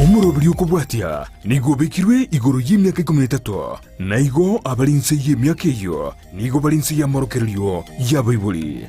Omoroberi okobwatia nigo obekirwe igoro y'emiaka ikomi na etato, na igo abare inse y'emiaka eyio nigo bare inse y'amorokererio y'abaibori.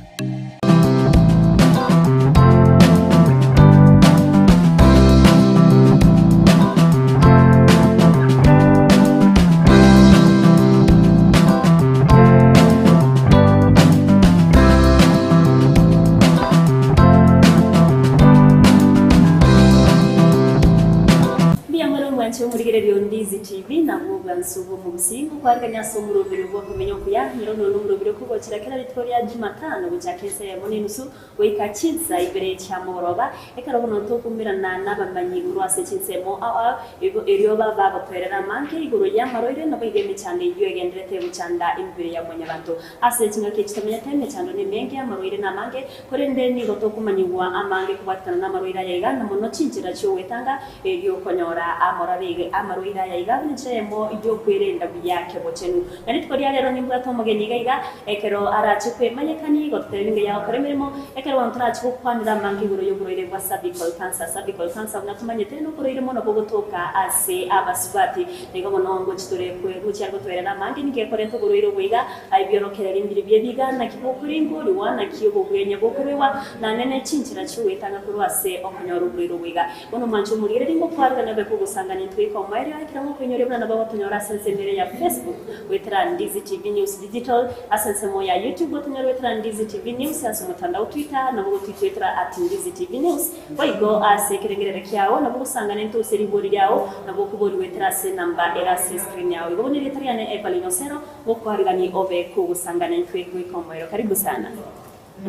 Mbuya more omwanche omorigereria o Ndizi TV nabwo obwansu bw'omogusii ngokwarigania ase omoroberi bw'okomenya okuya nero nono omoroberi okogochera kera rituko ria Jumatano gochaka ensa eyemo na enusu goika chinsa ibere chia mogoroba ekero bono tokumerana nabamanyi igoro ase chinsemo ao ao igo erio babagotoerera amange igoro y'amarwaire naboigo emechando eyio egenderete gochanda emebere ya mwanyabanto Ase chingaki echi tomenyete, emechando nemenge, amarwaire namange, korende nigo tokomanyigwa amange kobwatekana namarwaire aya iga, na mono chinchera chi'ogwetanga erio konyora amorabe amarwaire aya iga buna enchera eyemo y'okwerenda buya kebochenu. Na rituko ria rero nimbwate omogeni iga iga, ekero arache kwemanyekani, gototebia engencho ya gokora emeremo, ekero bono torache gokwanera amange igoro y'oborwaire bwa cervical cancer. Cervical cancer buna tomanyete noborwaire mono bogotoka ase abasubati. Nigo bono ngochia tore gochia gotoerera amange, ninki gekorenta oborwaire obo iga? Ebiorokererio mbiri bi'ebiga, naki bokoringorigwa, naki obogwenia bokoruegwa, naende ne chinchera chi'ogwetanga korwa ase okonyora oborwaire obo iga. Bono mwanche omorigererie ngokwarigania obe kogosangania intwe goika omoerio, ekero ngokoinyoria buna nabo gotonyora ase ensemo ere ya Facebook goetera Ndizi TV News Digital, ase ensemo ya YouTube gotonyora goetera Ndizi TV News, ase omotandao Twitter nabo gotwitwetera at Ndizi TV News. Boigo ase ekerengerero kiao nabo ogosangana into gose ribori riao, nabo okobori goetera ase enamba ere ase escreen yao. Igo bono erieta riane Evelyn Osero, ngokwariganie obe kogosangana intwe goika omoerio. Karibu sana.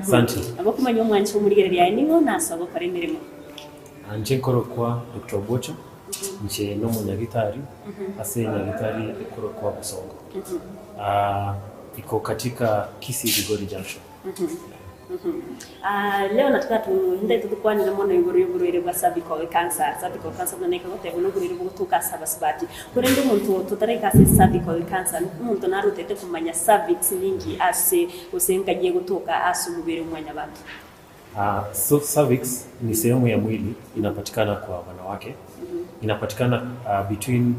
Asante. Nabo okomanya omwancha omorigereria aye ning'o na ase ogokora emeremo. Inche nkorokwa Doctor Obocho, inche nomonyagitari ase enyagitari ekorokwa Bosongo. Iko katika Kisii Migori Junction. Leo nataka ntagete tokwanere mono igoro y'oborwaire bwa cervical cancer. Cervical cancer buna naika goteba noborwaire bogotoka ase abasubati. Korende omonto totaraika ase cervical cancer, omonto narotete komanya cervix ninki ase gose nkai egotoka ase omobere o mwanyabanto. So cervix ni sehemu ya mwili inapatikana kwa wanawake, inapatikana between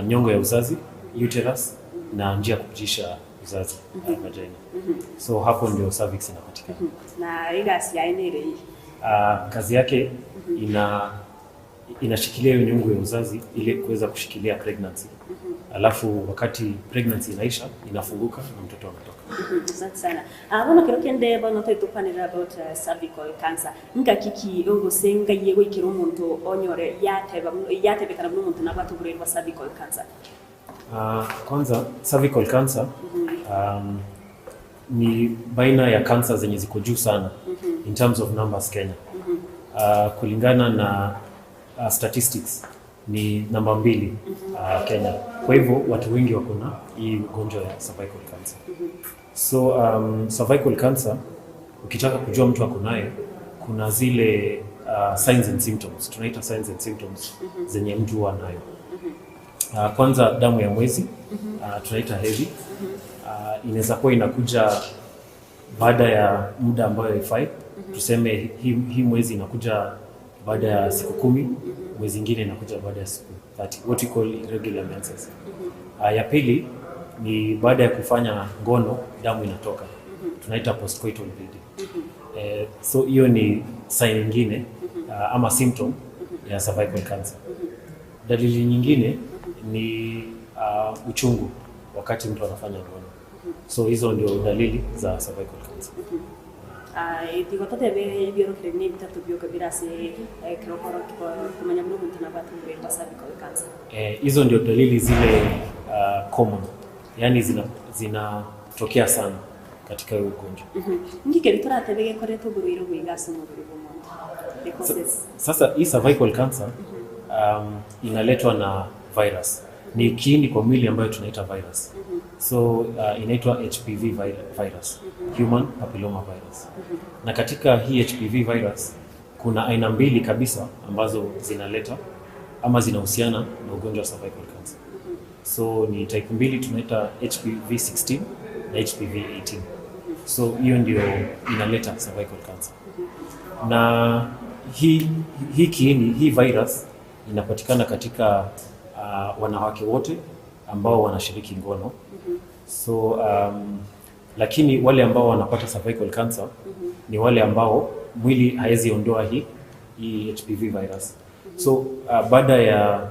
nyongo ya uzazi, uterus, na njia ya kupitisha uzazi, vagina. So hapo ndio cervix inapatikana. Na egasi yaye nere eye. Kazi yake ina inashikilia hiyo nyungu ya uzazi ili kuweza kushikilia pregnancy. Alafu wakati pregnancy inaisha inafunguka na mtoto anatoka. Asante sana. Ah, bono kero kende bono tari tokwanera about cervical cancer. Ngaki ki gose ngai egoikera omonto onyore yateba yatebekana buna omonto nabwate oborwaire bwa cervical cancer? Kwanza cervical cancer ni baina ya cancer zenye ziko juu sana in terms of numbers Kenya. Kulingana na statistics ni namba mbili Kenya. Kwa hivyo watu wengi wako na hii ugonjwa ya cervical cancer. So cervical cancer ukitaka kujua mtu ako nayo kuna zile signs and symptoms, tunaita signs and symptoms zenye mtu huwa nayo. Kwanza damu ya mwezi tunaita hedhi. Inaweza kuwa inakuja baada ya muda ambayo haifai. Tuseme hii mwezi inakuja baada ya siku 10, mwezi ingine inakuja baada ya siku 30, what we call irregular menses. Ya pili ni baada ya kufanya ngono damu inatoka, tunaita postcoital bleeding. So hiyo ni sign nyingine ama symptom ya cervical cancer. Dalili nyingine ni uchungu wakati mtu anafanya ngono. So hizo ndio dalili za cervical cancer. Tiga totebe ebiorokererio nebitato bioka bire ase ekero komanya buna omonto nabwate oborwaire bwa cervical cancer. Hizo ndio dalili zile common, yaani zinatokea sana katika huo ugonjwa. Inki keria toratebe gekoreta oborwaire obo iga ase omobere bw'omonto? The causes. Sasa hii cervical cancer inaletwa na virus. Ni kiini kwa mwili ambayo tunaita virus. So inaitwa HPV virus, human papilloma virus. Na katika hii HPV virus kuna aina mbili kabisa ambazo zinaleta ama zinahusiana na ugonjwa wa cervical cancer. So ni type mbili tunaita HPV 16 na HPV 18. So hiyo ndio inaleta cervical cancer. Na hii kiini, hii virus inapatikana katika wanawake wote ambao wanashiriki ngono. So lakini wale ambao wanapata cervical cancer ni wale ambao mwili haezi ondoa hii HPV virus. So baada ya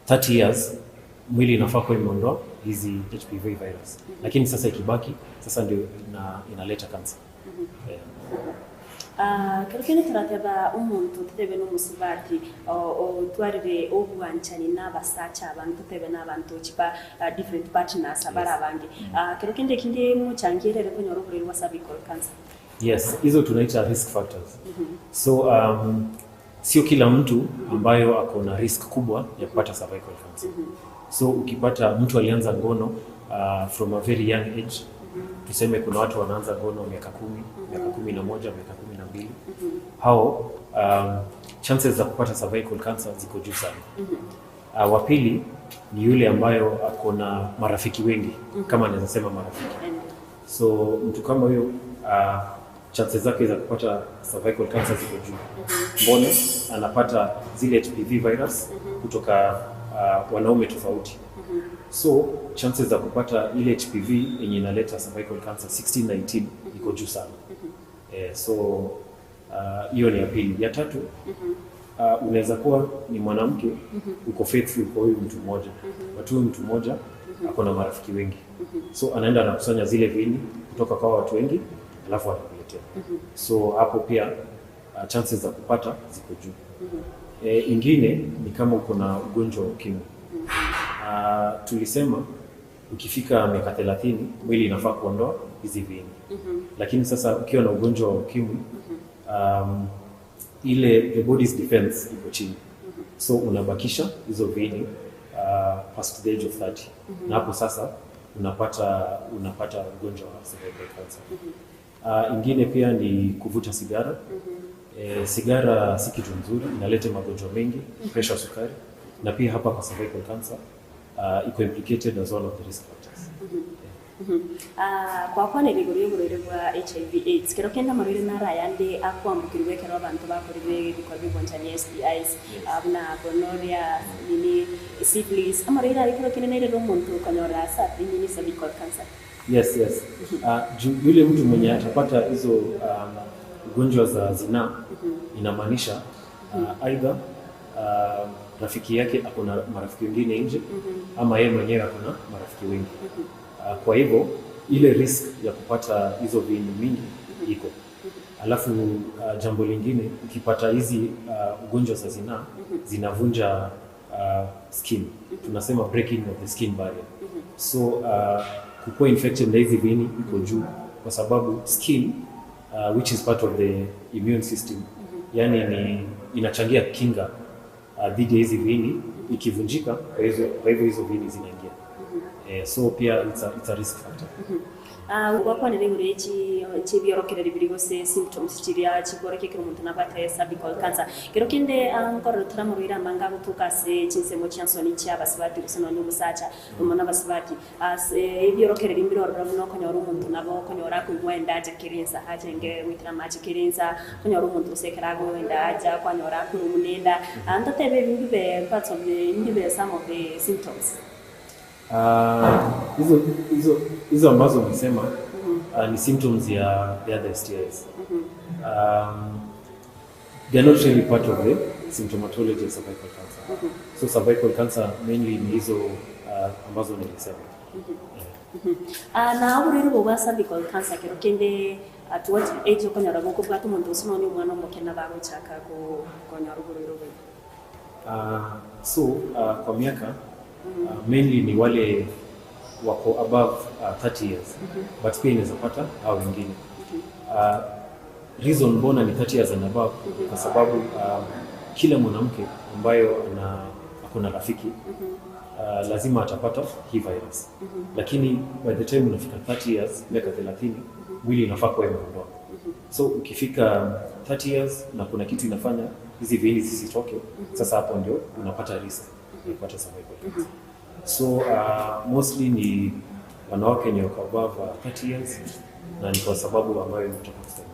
30 years mwili inafaa kuwa imeondoa hizi HPV virus, lakini sasa ikibaki, sasa ndio inaleta cancer. Yeah. Ah, kero kende torateba omonto totebe na omosubati otwarire obwanchani na abasacha abange totebe na abanto chipa different partners abare abange. Ah, kero kende kinde mochangiere ere konyora oborwaire bwa cervical cancer. Yes, hizo tunaita risk factors. So sio kila mtu ambayo ako na risk kubwa ya kupata cervical cancer. So ukipata mtu alianza ngono from a very young age, tuseme kuna watu wanaanza ngono miaka 10, miaka 11, miaka 12, hao chances za kupata cervical cancer ziko juu sana. Wa pili ni yule ambayo ako na marafiki wengi, kama anaweza sema marafiki. So mtu kama huyo chances zake za kupata cervical cancer ziko juu. Mbona? Anapata zile HPV virus kutoka wanaume tofauti. So chances za kupata ile HPV yenye inaleta cervical cancer 1619 iko juu sana. So hiyo ni ya pili. Ya tatu, unaweza kuwa ni mwanamke uko faithful kwa huyu mtu mmoja, but huyu mtu mmoja ako na marafiki wengi, so anaenda anakusanya zile viini kutoka kwa watu wengi, alafu anakuletea. So hapo pia chances za kupata ziko juu. Ingine ni kama uko na ugonjwa wa ukimwi. Tulisema ukifika miaka 30 mwili inafaa kuondoa hizi viini, lakini sasa ukiwa na ugonjwa wa ukimwi ile the body's defense iko chini, so unabakisha hizo viini past the age of 30, na hapo sasa unapata ugonjwa wa cervical cancer. Ingine pia ni kuvuta sigara. Sigara si kitu nzuri, inaleta magonjwa mengi, pressure, sukari, na pia hapa kwa cervical cancer iko implicated as one of the risk factors. Ah, gwakwanire igoro y'oborwaire bwa HIV AIDS, kero kende amarwaire naro ayande akwambukirwe ekero abanto bakorire ebikorwa bia obwanchani, STIs, ah, buna gonorrhea, nini, syphilis, amarwaire aria kero kende nairere omonto okonyora ase nini cervical cancer. Yes. Juu yule mtu mwenye atapata hizo ugonjwa za zinaa, inamaanisha either rafiki yake ako na marafiki wengine nje ama yeye mwenyewe ako na marafiki wengi. Kwa hivyo ile risk ya kupata hizo viini mingi iko. Alafu jambo lingine, ukipata hizi ugonjwa za zinaa, zinavunja skin. Tunasema breaking of the skin barrier. So kukuwa infected na hizi viini iko juu kwa sababu skin, which is part of the immune system, yani ni inachangia kinga dhidi ya hizi viini, ikivunjika, kwa hivyo hizo viini zinaingia. So pia it's a risk factor. Ah, gwakwanire igoro echi chibiorokereri biri gose symptoms chiria chikorokia ekero omonto nabwate cervical cancer. Kero kende ah, nkorora tore amarwaire amange agotoka ase chinsemo chia nsoni chia abasubati gose nonye omosacha mono abasubati ase ebiorokereri mbire ororo buna okonyora omonto nabo okonyora akoigwa enda acha kera ensa achenge goitera amache kera ensa, okonyora omonto gose ekero agoenda acha kwanyora akorwa buna enda. Ah, ntotebe ebi mbibe parts of the mbibe some of the symptoms. Hizo ambazo umesema ni symptoms ya the other STIs. They are not really part of the symptomatology of cervical cancer. So cervical cancer mainly ni hizo ambazo nilisema. Yeah. Ah, na oborwaire obo bwa cervical cancer kero kende at what age okonyora gokobwata omonto gose nonye omwana omoke nabo agochaka konyora oborwaire obo iga? So kwa miaka mainly ni wale wako above 30 years, but pia inaweza pata hao wengine. Reason mbona ni 30 years and above, kwa sababu kila mwanamke ambayo ana ako na rafiki lazima atapata hii virus, lakini by the time unafika 30 years, miaka 30, mwili inafaa kuwa imeondoa. So ukifika 30 years na kuna kitu inafanya hizi viini zisitoke, sasa hapo ndio unapata risk ya kupata cervical cancer. So mostly ni wanawake wenye wako above 30 years, na ni kwa sababu ambayo nimetoka kusema.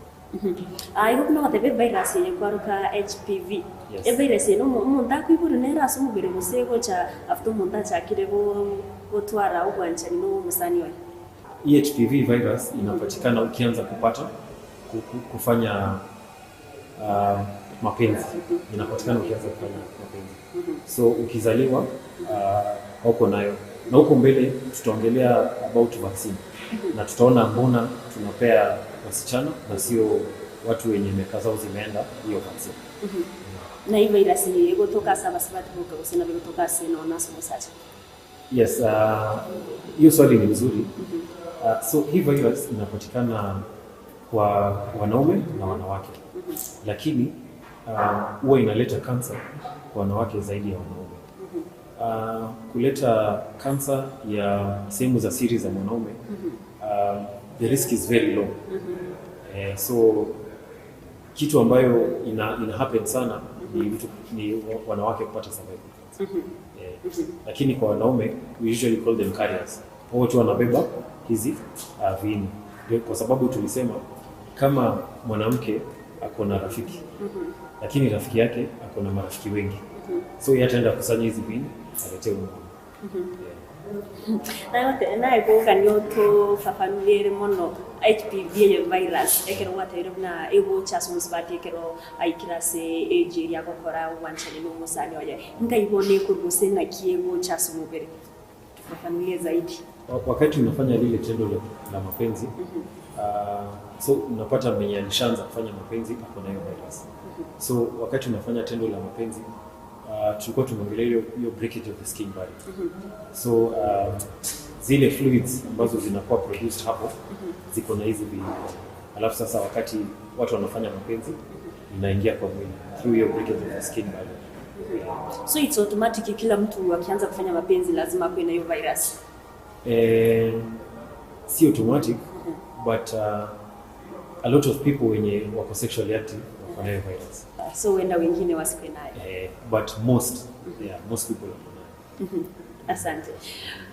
Ah, igo buna ogoteba evirus eye kwaroka HPV. Yes. Evirus eye nomo omonto akoiborwa nere ase omobere gose egocha after omonto achakire go gotwara obwanchani na omosani oye? Hii HPV virus inapatikana ukianza kupata ku, ku, kufanya uh, mapenzi inapatikana ukianza kufanya mapenzi so ukizaliwa hauko nayo na huko mbele tutaongelea about vaccine na tutaona mbona tunapea wasichana na sio watu wenye miaka zao zimeenda hiyo vaccine. Na hii virus egotoka ase abasubati boka gose nabo egotoka ase nonya ase omosacha? Yes, hiyo swali ni nzuri. So hii virus inapatikana kwa wanaume na wanawake, lakini huwa inaleta kansa kwa wanawake zaidi ya wanaume. Kuleta kansa ya sehemu za siri za mwanaume, the risk is very low. So kitu ambayo ina happen sana ni mtu ni wanawake kupata cervical cancer. Lakini kwa wanaume we usually call them carriers. Wao tu wanabeba hizi viini. Ndio kwa sababu tulisema kama mwanamke ako na rafiki lakini rafiki yake ako na marafiki wengi, so yeye ataenda kusanya hizi viini aletee huyu mwanaume. Naye naye otofafanurere mono HPV eye virus ekero gwateire buna egocha ase omosubati ekero aikire ase age eria agokora obwanchani na omosani oye nkai bono ekorwa gose ng'aki egocha ase omobere tufafanulie zaidi. Wakati unafanya lile tendo la mapenzi, so unapata mwenye alishaanza kufanya mapenzi ako na hiyo virus. So wakati unafanya tendo la mapenzi, tulikuwa tumeongelea hiyo breakage of the skin barrier. So zile fluids ambazo zinakuwa produced hapo ziko na hizi viini. Alafu sasa wakati watu wanafanya mapenzi inaingia kwa mwili through hiyo breakage of the skin barrier. So it's automatic, kila mtu akianza kufanya mapenzi lazima akuwe na hiyo virus? Si automatic, but a lot of people wenye wako sexually active wako na hiyo virus. So huenda wengine wasikuwe nayo. But most, yeah, most people wako nayo. Asante.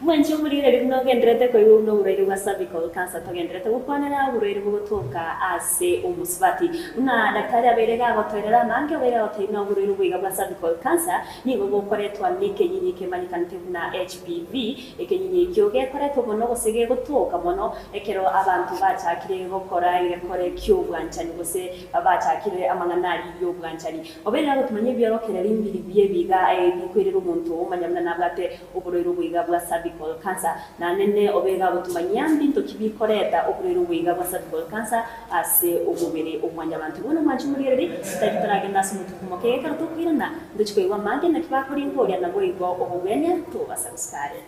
Mwanchi omorigere buna ogenderete koigwa buna oborwaire bwa cervical cancer togenderete gokwanera oborwaire bogotoka ase omosubati. Buna daktari abeire gagotoerera amange obeire agotebia buna oborwaire oboiga bwa cervical cancer nigo bokoretwa na ekenyinyi kemanyekanete buna HPV. Ekenyinyi ekio gekoretwa mono gose gegotoka mono ekero abanto bachakire gokora egekore ki'obwanchani gose bachakire amang'ana aria y'obwanchani. Obeire agotumanya ebiorokererio mbiri bi'ebiga bikoirera omonto omanya buna nabwate oborwaire oboiga bwa cervical cancer. Nanene obeire agotumanyia mbinto ki bikoreta oborwaire oboiga bwa cervical cancer ase omobere o mwanyabanto. Bono mwanche omorigererie, tari toragende ase omotuko moke ekero tokoirana, ntochi koigwa amange naki bakoringoria naboigo obogwenia tobasubscribe.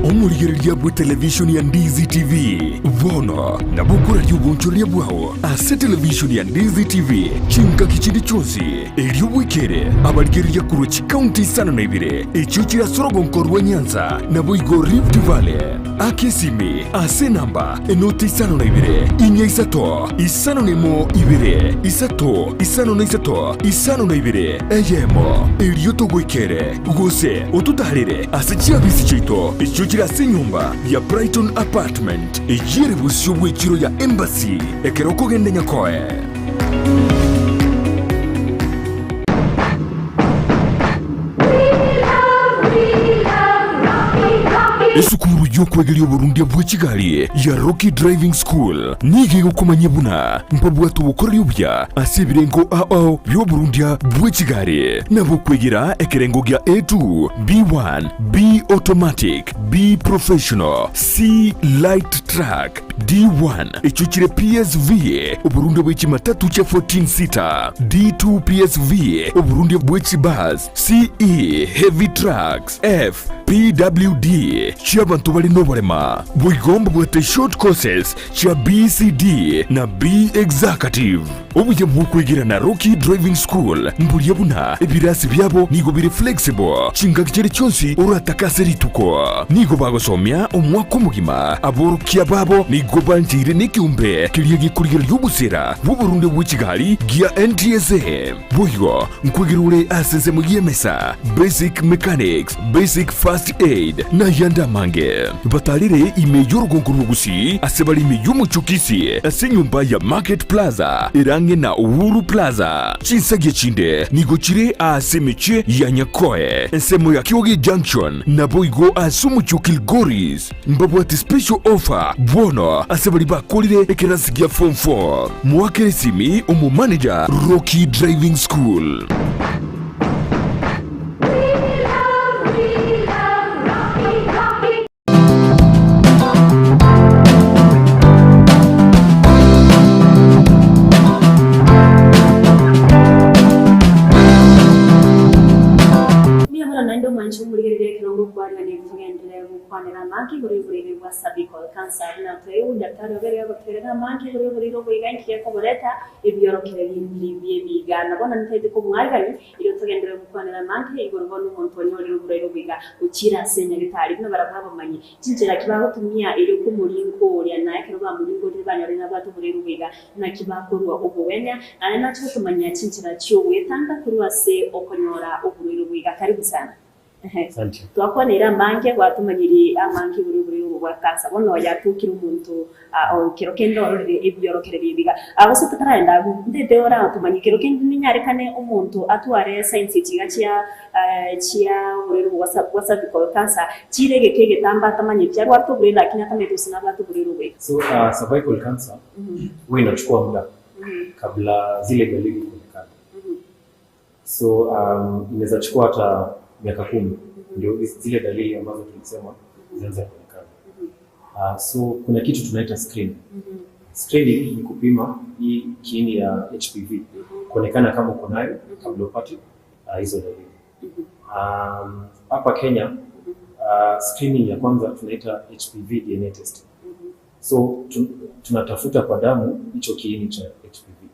Omorigereria bw'etelevishoni ya Ndizi TV bono nabo okoraria obonchoreria bwao ase televishoni ya Ndizi TV chingaki chinde chionsi, erio bwekere abarigereria korwa chikaunti isano na ibere echio chire ase orogonko rwa Nyanza naboigo Rift Valley. Aka esimi ase enamba enoti 52 4 3 5 1 2 3 53 52 eyemo, erio togoikere gose ototaarere ase chiabisi chiaito echio chire ase enyomba ya Brighton Apartment eyio ere bosio bw'echiro ya Embassy ekero okogenda Nyakoe. Esukuru y'okwegeria oborundia bwe chigari ya Rocky Driving School nigo egokomanyia buna mbabwate obokoreri obuya ase ebirengo ao bi'oborundia bwe chigari, nabo okwegera ekerengo gia A2, B1, B Automatic, B Professional, C Light Truck, D1 echio chire PSV, oborundia bwe chimatatu chia 14 seater, D2 PSV, oborundia bwe chibus, CE Heavy Trucks, F PWD. chi'abanto bare noborema. Boigo mbabwate short courses chia BCD na B Executive. Obuya bw'okwegera na Rocky Driving School mboria buna ebirasi biabo nigo bire flexible chingaki chiria chionsi oratake ase rituko. Nigo bagosomia omwaka omogima. Aborokia babo nigo bancheire nekeombe keria gekorigereria obosera bw'oborunde bwe chigari gia NTSA. Boigo nkwegera ore ase ensemo y'emesa, basic mechanics, basic first aid, na ayande amange. Batarere ime y'orogongo rwa Gusii ase bare ime y'omochie o Kisii ase enyomba ya Market Plaza ere ang'e na Uhuru Plaza. Chinsagia chinde nigo chire aase emechie ya Nyakoe, ensemo ya Kioge Junction, naboigo ase omochie o Kilgoris. Mbabwate special offer bono ase baria bakorire ekerasi gia form 4. Moakere esimi omomanager Rocky Driving School. Mbuya mono naende omwanche omorigereria ekero ngokwarigania ebitogenderere gokwanera amange igoro y'oborwaire bwa cervical cancer. Buna toigwe daktari obeire gagotwerera amange igoro y'oborwaire obo iga inki gekoboreta ebiorokererio mbiri biebiga. Na bono ntaete komwarigania Erio togenderere gokwanera amange igoro bono omonto onyorire oborwaire obo iga gochiira ase nyagetari, buna barabwo abamanyi chinchera ki bagotumia erio komoringoria, na ekero bamoringorire banyorire nabwate oborwaire obo iga, naki bakorua obogwenia, naende nache gotomanyia chinchera chi'ogwetanga korwa ase okonyora oborwaire obo iga. Karibu sana. Asante. Twakwaneire amange, gwatomanyiri amange igoro y'oborwaire obo bwa kansa. Bono yatokire omonto kero kende ororire ebiorokererio ebiga. Gose totaraenda agwo, ntete oratomanyie kero kende ninyarekane omonto atware signs echi iga chia chia oborwaire obo bwa cervical cancer, chire egeka egetambe atamanyeti, arwarete oborwaire lakini atamanyeti gose nabwate oborwaire obo iga. So cervical cancer huwa inachukua muda kabla zile dalili kuonekana. So inaweza chukua hata miaka 10 ndio zile dalili ambazo tulisema zianze kuonekana. So kuna kitu tunaita screening. Screening ni kupima hii kiini ya HPV kuonekana kama uko nayo kabla upate hizo dalili. Hapa Kenya screening ya kwanza tunaita HPV DNA testing. So tunatafuta kwa damu hicho kiini cha HPV.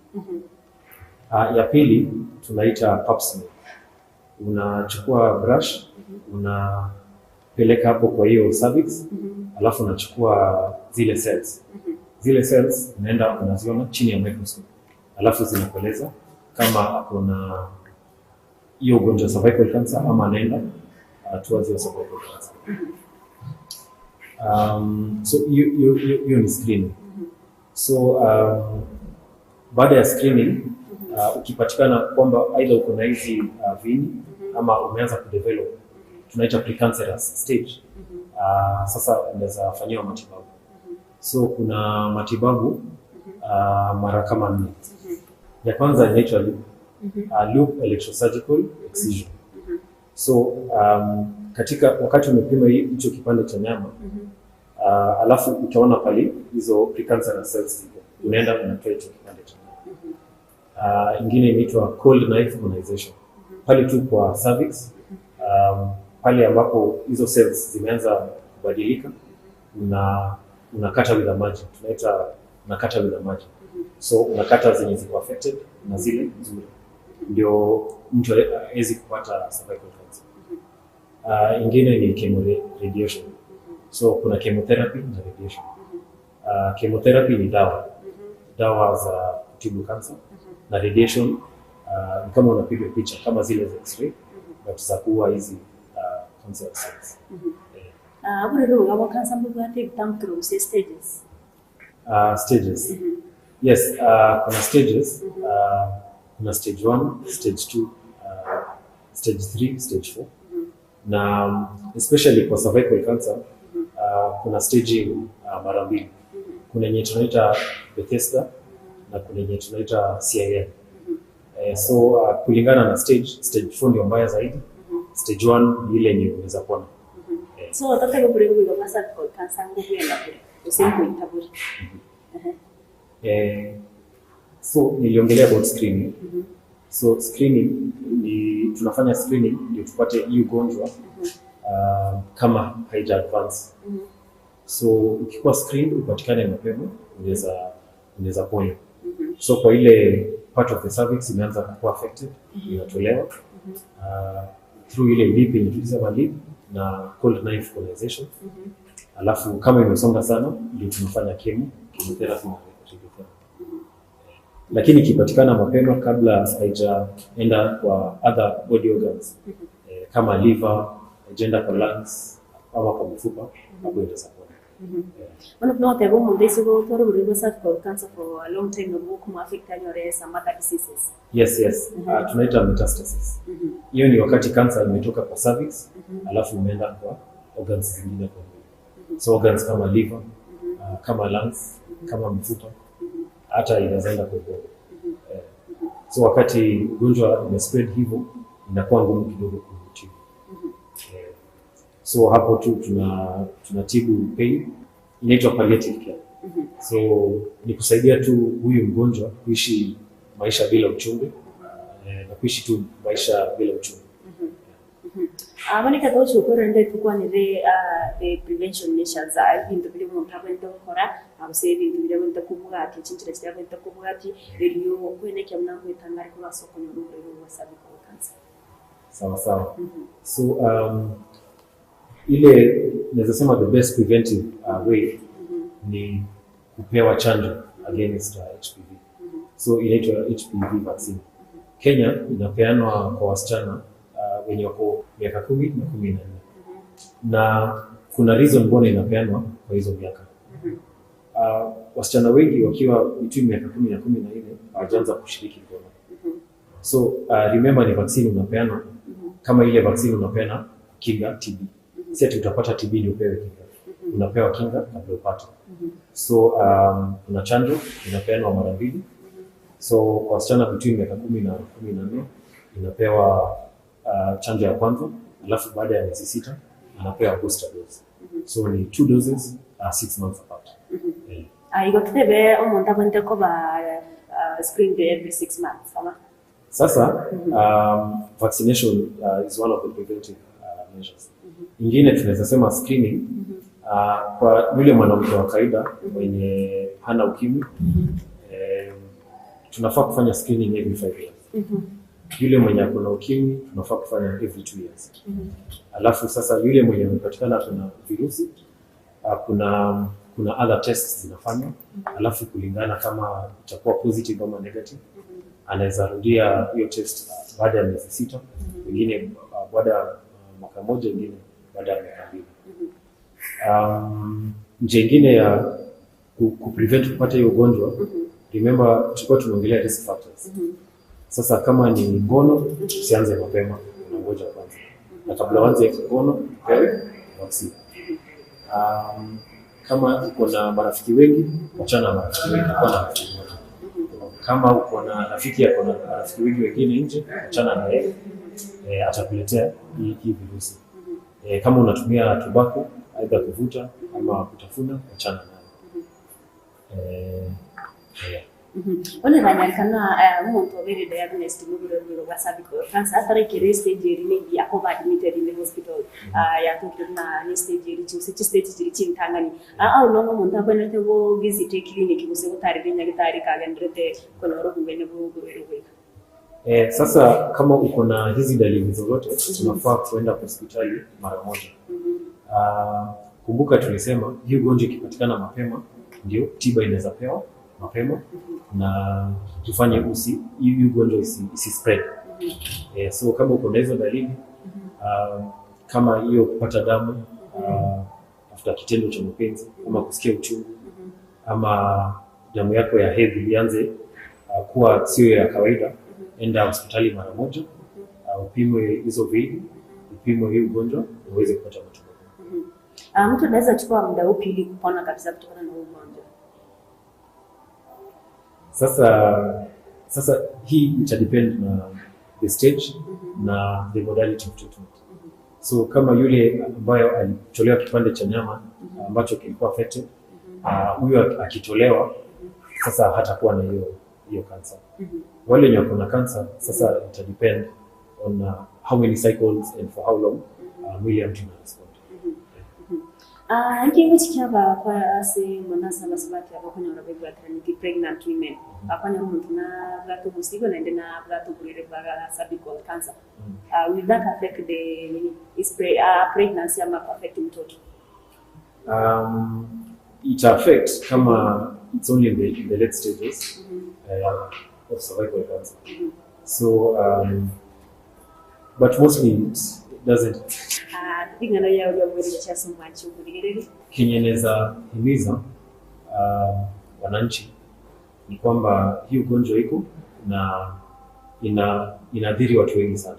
Ya pili tunaita pap smear. Unachukua brush, unapeleka hapo kwa hiyo cervix, alafu unachukua zile cells. Zile cells unaenda unaziona chini ya microscope, alafu zinakueleza kama ako na hiyo ugonjwa wa cervical cancer ama anaenda towards hiyo cervical cancer. So hiyo ni screening. So baada ya screening ukipatikana kwamba aidha uko na hizi viini ama umeanza kudevelop, tunaita precancerous stage, sasa unaweza fanyiwa matibabu. So kuna matibabu mara kama nne. Ya kwanza inaitwa loop, loop electrosurgical excision. So katika wakati umepima hicho kipande cha nyama, alafu utaona pale hizo precancerous cells ziko, unaenda unatoa hicho kipande cha nyama. Ingine inaitwa cold knife conization, pale tu kwa cervix, pale ambapo hizo cells zimeanza kubadilika, unakata with a margin, tunaita unakata with a margin. So unakata zenye ziko affected na zile nzuri, ndio mtu awezi kupata cervical cancer. Ingine ni chemo radiation. So kuna chemotherapy na radiation. Chemotherapy ni dawa za kutibu cancer, na radiation ni kama unapiga picha kama zile za x-ray but za kuua hizi cancer cells. Oborwaire obo bwa cancer mbobwate ebitambo gose stages? Stages. Yes, kuna stages. Kuna stage 1, stage 2, stage 3, stage 4. Na especially kwa cervical cancer, kuna staging mara mbili. Kuna yenye tunaita Bethesda na kuna yenye tunaita CIN. So kulingana na stage, stage 4 ndio mbaya zaidi. Stage 1 ni ile yenye unaweza pona. So tata oborwaire obo bwa cervical cancer ngobwenda bore gose nkoita bore? So niliongelea about screening. So screening ni tunafanya screening ndio tupate hii ugonjwa. Kama haija advance. So ukikuwa screened upatikane mapema unaweza ponywa. So kwa ile part of the cervix imeanza kuwa affected inatolewa through ile LEEP yenye tulisema LEEP na cold knife conization. Alafu kama imesonga sana ndio tunafanya chemotherapy na radiotherapy. Lakini ikipatikana mapema kabla haijaenda kwa other body organs kama liver, haijaenda kwa lungs ama kwa mifupa, hapo inaweza pona. Bono buna ogoteba omonto ase gotwara oborwaire bwa cervical cancer for a long time nabo bokomoaffect anyore some other diseases. Yes. Tunaita metastasis. Hiyo ni wakati cancer imetoka kwa cervix alafu imeenda kwa organs zingine kwa mwili. So organs kama liver, kama lungs, kama mifupa, hata inaweza enda kwa ubongo. So wakati ugonjwa umespread hivyo inakuwa ngumu kidogo kutibu. So hapo tu tunatibu pain, inaitwa palliative care. So ni kusaidia tu huyu mgonjwa kuishi maisha bila uchungu na kuishi tu maisha bila uchungu. Bono ekero togochia rende tokwanere the prevention measures ebinto biria omonto abwenerete gokora gose ebinto biria abwenerete kobwatia chinchera chiria abwenerete kobwatia erio kwenekia buna ngoetanga are korwa ase okonyora oborwaire bwa cervical cancer. Sawa sawa. So ile naweza sema the best preventive way ni kupewa chanjo against HPV. So inaitwa HPV vaccine. Kenya inapeanwa kwa wasichana wenye wako miaka 10 na 14. Na kuna reason mbona inapeanwa kwa hizo miaka. Wasichana wengi wakiwa between miaka 10 na 14 hawajaanza kushiriki ngono. So remember ni vaccine unapeana kama ile vaccine unapeana kinga TB. Si ati utapata TB ndio upewe kinga. Unapewa kinga kabla upate. So kuna chanjo inapeanwa mara mbili. So kwa wasichana between miaka 10 na 14 inapewa chanjo ya kwanza, alafu baada ya miezi 6 anapewa booster dose. So ni 2 doses 6 months apart. Igo tutebe omonto abwenerete koba screened every 6 months ama? Sasa vaccination is one of the preventive measures. Ingine tunaweza sema screening kwa yule mwanamke wa kawaida mwenye hana ukimwi, tunafaa kufanya screening every 5 years. Yule mwenye ako na ukimwi tunafaa kufanya every 2 years. Alafu sasa yule mwenye amepatikana kuna virusi, kuna other tests zinafanywa, alafu kulingana kama itakuwa positive ama negative, anaweza rudia hiyo test baada ya miezi 6, wengine baada ya mwaka mmoja, wengine baada ya miaka 2. Njia ingine ya ku prevent kupata hiyo ugonjwa, remember tulikuwa tumeongelea risk factors. Sasa kama ni ngono, usianze mapema, unangoja kwanza. Na kabla uanze ngono, upewe vaccine. Kama uko na marafiki wengi, wachana na marafiki wengi, kuwa na rafiki mmoja. Kama uko na rafiki ako na marafiki wengi wengine nje, achana na yeye, atakuletea hii virusi. Kama unatumia tobacco, aidha kuvuta ama kutafuna, achana nayo. Yeah. Bono ekanyarikana omonto obeire diagnosed na oborwaire bwa cervical cancer atarekire stage eri maybe akoba admitted in the hospital yatokire buna ni stage eri gose chistage chiri chintang'ani how long omonto abwenerete go visit eclinic gose gotarire nyagetari kagenderete konyora obong'aini bwa oborwaire bwa iga? Sasa kama uko na hizi dalili zozote unafaa kuenda hospitali mara moja. Kumbuka tulisema hii ugonjwa ikipatikana mapema ndio tiba inaweza pewa mapema na tufanye usi hii ugonjwa isi spread. So kama uko na hizo dalili kama hiyo kupata damu after kitendo cha mapenzi ama kusikia uchungu ama damu yako ya hedhi ianze kuwa sio ya kawaida, enda hospitali mara moja, upimwe hizo viini, upimwe hii ugonjwa uweze kupata matibabu. Mtu anaweza chukua muda upi ili kupona kabisa kutokana na huu ugonjwa? Sasa hii ita depend na the stage na the modality of treatment. So kama yule ambayo alitolewa kipande cha nyama ambacho kilikuwa affected, huyo akitolewa sasa hatakuwa na hiyo cancer. Wale wenye wako na cancer sasa ita depend on how many cycles and for how long Mwili ya mtu ina respond. Ah, inki ngochi kiaba kwa ase mono ase abasubati aba okonyora baibwateraneti pregnant women bakonyora omonto nabwate omosigo naende nabwate oborwaire bwa cervical cancer. Ah, will that affect the nini is pre, ah, pregnancy ama ku affect mtoto? It affect kama it's only in the late stages of cervical cancer. So but mostly it doesn't. Ah, ring'ana riao riaboire gochia ase omwanchi omorigereria. Kenye naeza himiza wananchi ni kwamba hii ugonjwa iko na ina inaathiri watu wengi sana.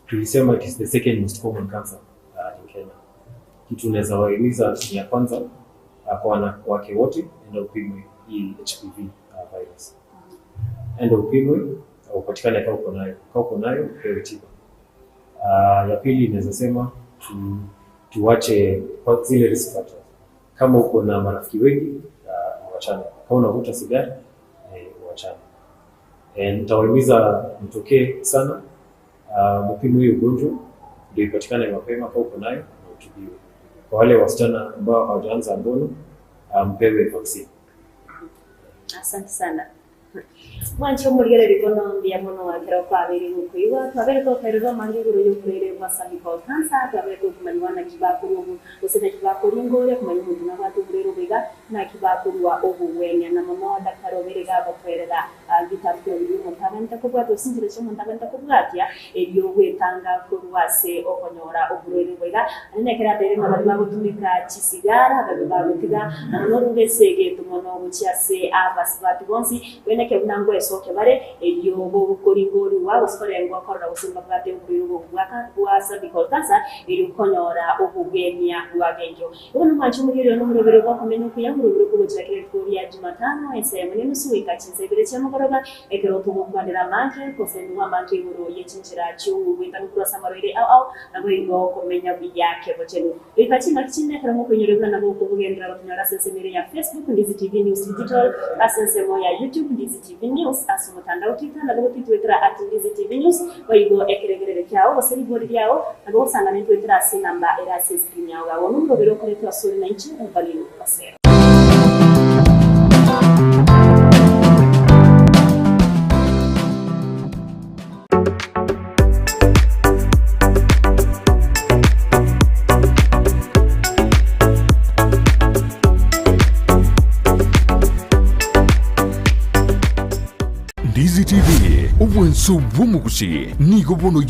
Tulisema it is the second most common cancer in Kenya. Kitu naweza wahimiza ni ya kwanza kwa wanawake wote, enda upimwe hii HPV virus. Enda upimwe upatikane kama uko nayo. Kama uko nayo upewe tiba. Ya pili naweza sema tuache kwa zile risk factors. Kama uko na marafiki wengi uachane. Kama unavuta sigara uachane. Nitawahimiza mtokee sana mpimwe hiyo ugonjwa ndio ipatikane mapema kama uko nayo na utibiwe. Kwa wale wasichana ambao hawajaanza ngono mpewe vaccine. Asante sana. Mwancho omorigereria bono mbuya mono ekero kwabeire gokoigwa twabere tokairerwa amange igoro ya oborwaire bwa cervical cancer twabere tokomanywa naki bakorwa obo gose naki bakoringa oria komanya omonto nabwate oborwaire obo iga naki bakorwa obogwenia na mono daktari obeire iga agotoerera bitabu biria omonto abwenerete kobwatia gose chinchera chia omonto abwenerete kobwatia erio gwetanga korwa ase okonyora oborwaire obo iga naende ekero abeire ng'a baria bagotumeka chisigara babe bagotiga na mono orure ase egento mono gochia ase abasubati bonsi bweneke buna ngoesokia bare erio gokoringorigwa gose korengwa korora gose mbabwate oborwaire obo bwa cervical cancer erio konyora obogwenia bw'agenkio. Bono mwanche omorigereria one omorobere bw'okomenya okuya, omorobere okogochera kera rituko ria Jumatano ensemo nenusu goika chinsa ibere chiamogoroba, ekero togokwanera amange, gose nigo amange igoro ye chinchera chi'ogwetanga korwa ase amarwaire ao ao, naboigo komenya buya kebochenu. Goika chingaki chinde ekero mokoinyora buna nabo okobogenderera gotonyora ase ensemo ere ya Facebook, Ndizi TV News Digital, ase ensemo ya YouTube, Ndizi TV News, ase omotandao Twitter nabo gotwitwetera at Ndizi TV News, boigo ekeregerere kiao gose ribori riao nabo gosangana intwetera ase enamba ere ase escreen yao iga bono omorobere okoretwe asore nainche Evelyn Osero. Ndizi TV, obwanso bw'omogusi, nigo bono.